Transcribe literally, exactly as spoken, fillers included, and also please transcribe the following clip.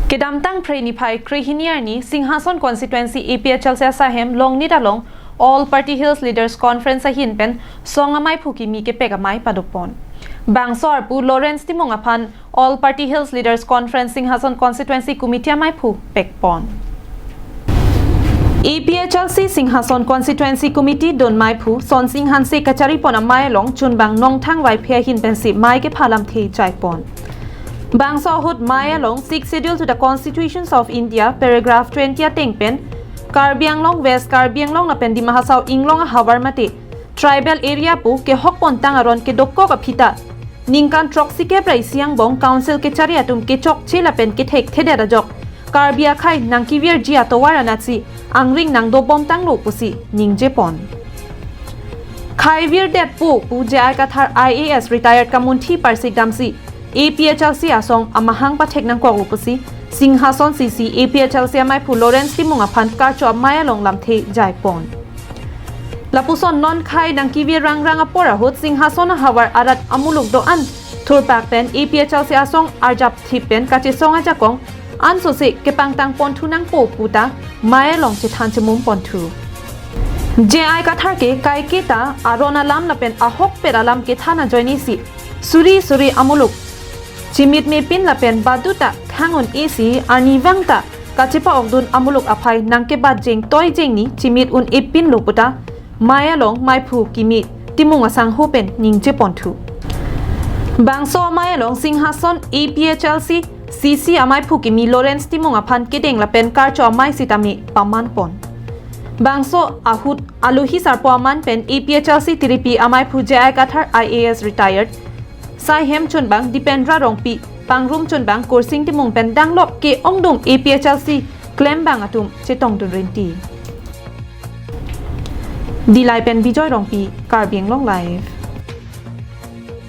Kedamtang Phre niphai krehini arni Singhason Constituency A P H L C asaihem Longnit along All Party Hills Leaders Conference ahin pen song amaiphu kimi kepek amei padopon. Bangso arpu Lawrence Timung aphan All Party Hills Leaders Conference Singhason Constituency Committee amaiphu pekpon. A P H L C Singhason Constituency Committee don maiphu Sonsing Hanse kacharipon amei along chunbang Nongthang Vaiphe ahin pensi mei kepha lamthe jaipon. Bangso ahut mei along Sixth Schedule to the Constitutions of India, paragraph twenty ateng pen Karbi Anglong, West Karbi Anglong lapen Dima Hasao inglong ahavar mate tribal area pu kehokpon tang aron kedokok aphi ta ningkan throksi kep ra isi angbong Council kechari atum kechokche lapen kethekthedet ajok Karbi akhei nangkevirji atovar anatsi angring nangdobom tanglo pusi ningjepon. Khei virdetpo pu J I Kathar I A S retired kamunthi parsik damsi A P H L C asong amahang pathek nangkoklo pusi Singhason C C A P H L C amaiphu Lawrence Timung aphan karcho amei along lamthe jaipon. Lapuson non khei nangkevir rangrang apor ahut Singhason ahavar arat amuluk do-an thurpak pen A P H L C asong arjapthip pen kachesong ajakong ansose kepangtangponthu nangpo puta mei along chethan chemumponthu. J I Kathar ke kaiketa aron alam lapen ahokpet alam kethan ajoinesi suri suri amuluk chimitmepin lapen baduta thangun-esi arnivang ta kachepa-okdun amuluk aphai nangkebat jeng toi jengni chimit un-epinlo puta mei along maiphu kimi Timung asangho pen ningjeponthu. Bangso amei along Singhason A P H L C C C amaiphu kimi Lawrence Timung aphan kedeng lapen karcho amei sitame pamanpon. Bangso ahut alohi sarpo aman pen A P H L C tiripi amaiphu J I Kathar I A S retired, saihem chunbang Dipendra Rongpi, pangrum chunbang Kursing Timung pen danglok ke-ongdung A P H L C klembang atum chetongdun rinti. Dillai pen Bijoy Rongpi, Karbi Anglong Live.